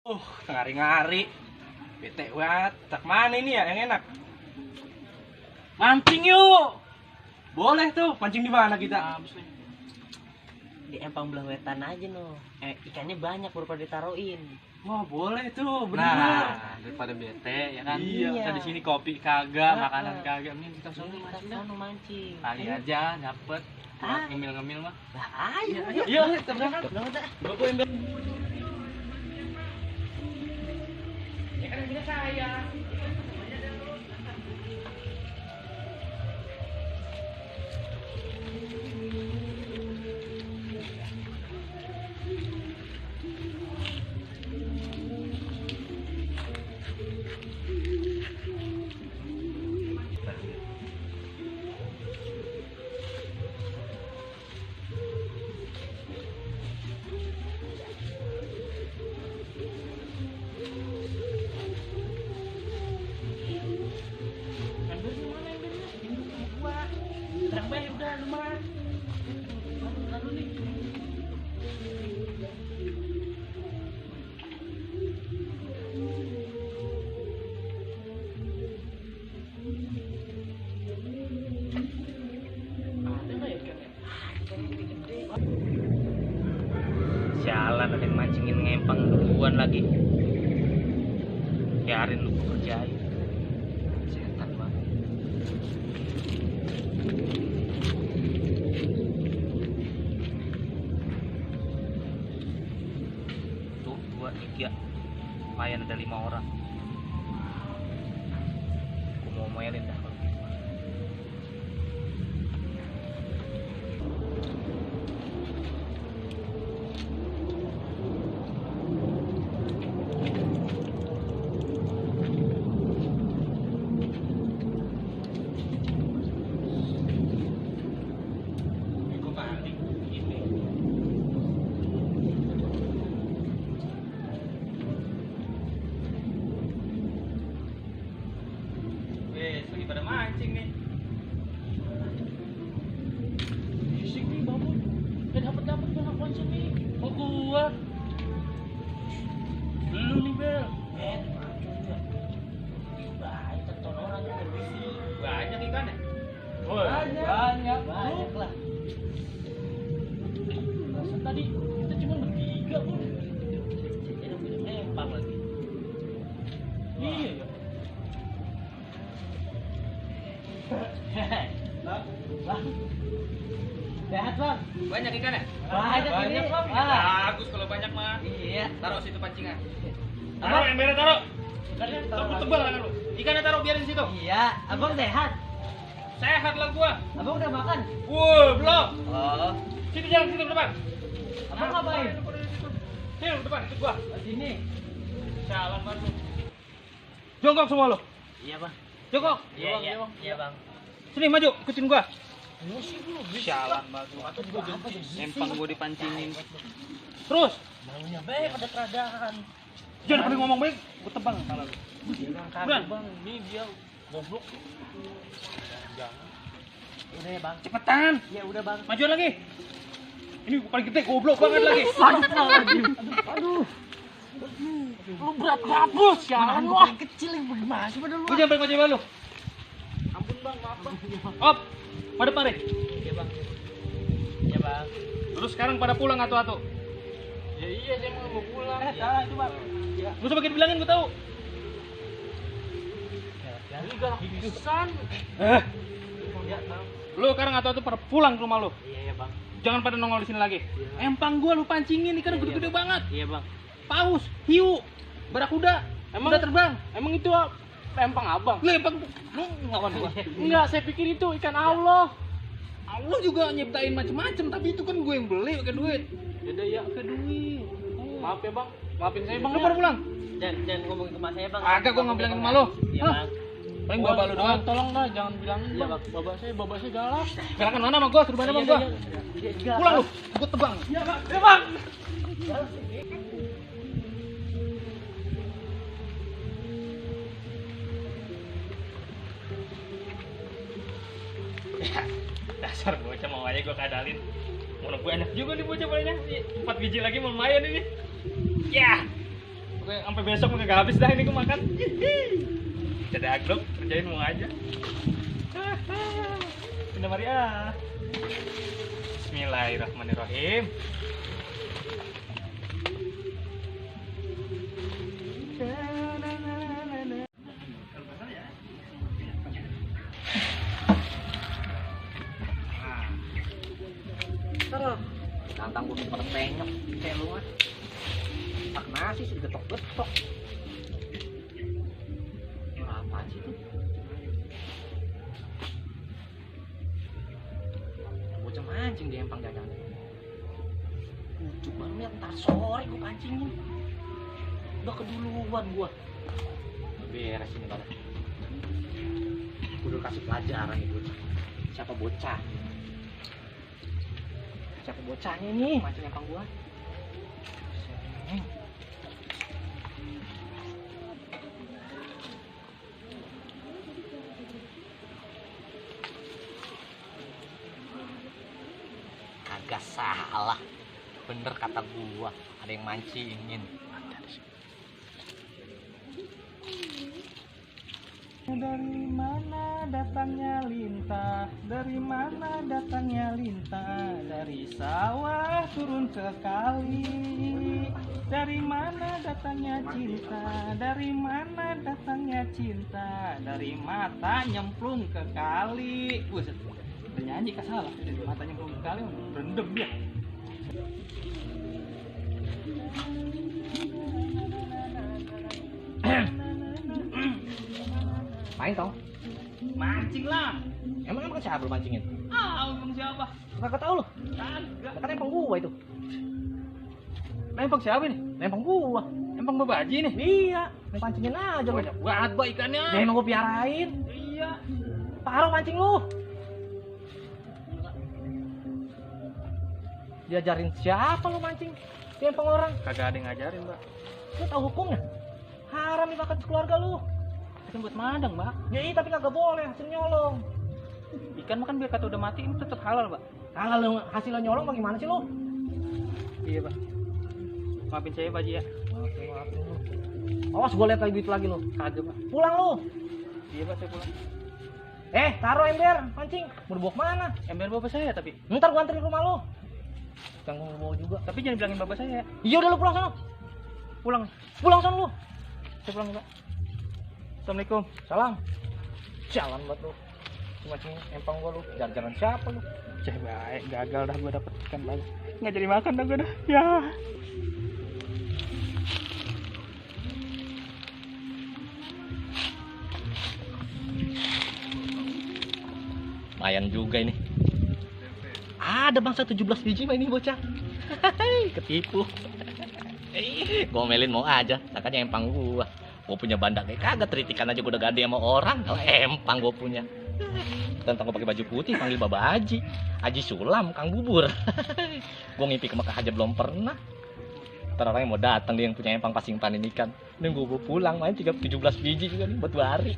Ngari-ngari. Bete banget. Tak mana ini ya yang enak? Mancing yuk. Boleh tuh. Mancing di mana kita? Di empang belah wetan aja no. Ikannya banyak baru pada ditaruhin. Wah, boleh tuh. Bener. Nah, daripada bete ya kan. Iya. Kita di sini kopi kagak, makanan kagak. Mending kita Soalnya sono kita mancing dah. sono mancing. Kali aja dapet. Ngemil-ngemil mah. Lah ayo. Iya, kita berangkat. Berangkat dah. Bapak yang ya kan punya saya. Sialan ada yang mancingin ngempang duluan lagi. Biarin lu kerjain. Setan banget. Tuh, 2, 3. Lumayan ada 5 orang. Aku mau mainin dah kalau gitu. Lagi pada mancing nih. Bisik nih, bangun. Gak dapet banget mancing nih. Oh, gua. Lu nih, Bel. Banyak tonton orang yang berbisi. Banyak ikan ya? Banyak. Banyak lah. Masa tadi kita cuma bertiga, Bun. Jadi punya ngempang lagi. Iya. Bang. Sehat, Bang. Banyak ikan ya? Banyak ini. Bang. Bagus kalau banyak mah. Iya. Taruh situ pancingan. Abang. Taruh embernya taruh. Kalian Tebal tangan lu. Ikannya taruh biarin situ. Iya, Abang sehat. Sehat lah gua. Abang udah makan? Wuh, belum. Oh. Situ jalan situ ke depan. Abang ngapain? Sini ke depan, ikut gua. Di sini. Jalan banget. Jongkok semua lo. Iya, Bang. Jongkok. Iya, iya. Iya, Bang. Sini maju, ikutin gua. Sialan banget. Empang gua dipancingin. Terus. Maunya baik pada keradaan. Jangan pada ngomong baik, gua tebang kepala lu. Kagak, Bang. Ini dia goblok. Udah ya, Bang. Cepetan. Ya udah, Bang. Maju lagi. Ini paling gede goblok banget lagi. Aduh. Lu berat banget, Bos. Sialan lu. Kecil yang bagaimana sih pada lu? Gua jangan pakai lu. Ampun, Bang. Maaf, Bang. Op. Pada pare. Iya, Bang. Iya, Bang. Terus sekarang pada pulang atu-atu. Ya iya, saya mau pulang. Salah itu, Bang. Iya. Gua sebagai bilangin gua tahu. Ini galak pisan. Eh, Ya, Bang. lu sekarang atu-atu pada pulang ke rumah lu. Iya, Bang. Jangan pada nongol di sini lagi. Empang gua lu pancingin ikan gede-gede banget. Iya, Bang. Paus, hiu, barakuda. Emang- udah terbang. Emang itu empang abang? Lu empang lu ngelawan gua. Enggak, saya pikir itu ikan Allah. Allah juga nyiptain macem-macem, tapi itu kan gue yang beli pakai duit. Yaudah ya, ke duit. Maaf ya bang, maafin saya bang. Lu pada pulang. Jangan ngomongin ke mas saya, Bang. Agak gua nggak bilangin sama lu. Iya, Hah? Bang. Paling bapak lu doang. Tolong dah, jangan bilangin Iya, bang. Bang. Bapak saya galak. Gerakan mana sama gua? Suruh mana sama gua? Iya, Pulang lu, gua tebang. Iya bang, iya bang. Dasar bocah mau aja gua kadalin. Mau gue enak juga nih bocah palingnya. 4 biji lagi mau lumayan ini. Ya. Oke, sampai besok nggak habis dah ini gue makan. Jadi aglok, kerjain mau aja. Pindah Maria. Bismillahirrahmanirrahim. Terus, tantang gue pada penyok, kayak lu mah. Tak nasi sih getok-getok. Apaan sih itu? Bocah mancing di empang jajan. Ujuk banget, ntar sore gue pancingin. Udah keduluan gua. Beres ini pada. Gue udah kasih pelajaran nih bocah. Siapa bocah? Siapa bocahnya nih mancing empang gua? Kagak salah, bener kata gua, ada yang mancingin. Dari mana datangnya lintah? Dari mana datangnya lintah? Dari sawah turun ke kali. Dari mana datangnya cinta? Dari mana datangnya cinta? Dari mata nyemplung ke kali. Buset, nyanyi kan salah. Dari mata nyemplung ke kali, berendam dia. Main tau? Mancing lah. Emang siapa lu mancingin? Emang siapa? Kagak tahu lu. Kagak. Kan empang gua itu. Empang siapa nih? Empang gua. Empang babaji nih. Iya, main pancingin aja lu. Banyak banget Mbak ikannya. Ya emang gua piarain. Iya. Taruh pancing lu. Diajarin siapa lu mancing? Di empang orang. Kagak ada yang ngajarin, Mbak. Lu tahu hukumnya? Haram dimakan keluarga lu. Kan buat madang, Mbak. Ya iya, tapi kagak boleh hasil nyolong. Ikan makan biar kata udah mati itu tetap halal, Mbak. Kalau lu hasilnya nyolong bagaimana sih lu? Iya, Pak. Maafin saya, Pak Ji ya. Maafin lu. Awas gua lihat lagi duit lagi lu. Kagak, Pak. Pulang lu. Iya, Pak, saya pulang. Taruh ember pancing. Mau dibawa kemana? Ember bapak saya tapi. Ntar gua anterin rumah lu. Ganggu bawa juga. Tapi jangan bilangin bapak saya. Iya udah lu pulang sana. Pulang. Pulang sana lu. Saya pulang, Pak. Assalamualaikum. Salam. Jalan buat lu. Mancing empang gua lu. Jalan-jalan siapa lu? Ceh baik, gagal dah gua dapet ikan banyak. Nggak jadi makan dah gua dah. Ya. Lumayan juga ini. Ada bangsa 17 biji mah ini bocah. Ketipu. Gomelin mau aja, takanya empang gua. Gua punya bandak kayak kagak teritikan aja gua udah gade sama orang. Kalau empang gua punya. Tentang gua pakai baju putih panggil Baba Haji. Haji Sulam, Kang Bubur. Gua ngimpi ke Mekah aja belum pernah. Ntar orang yang mau datang dia yang punya empang pasing panen ikan. Nunggu gua pulang main 17 biji juga nih buat 2 hari.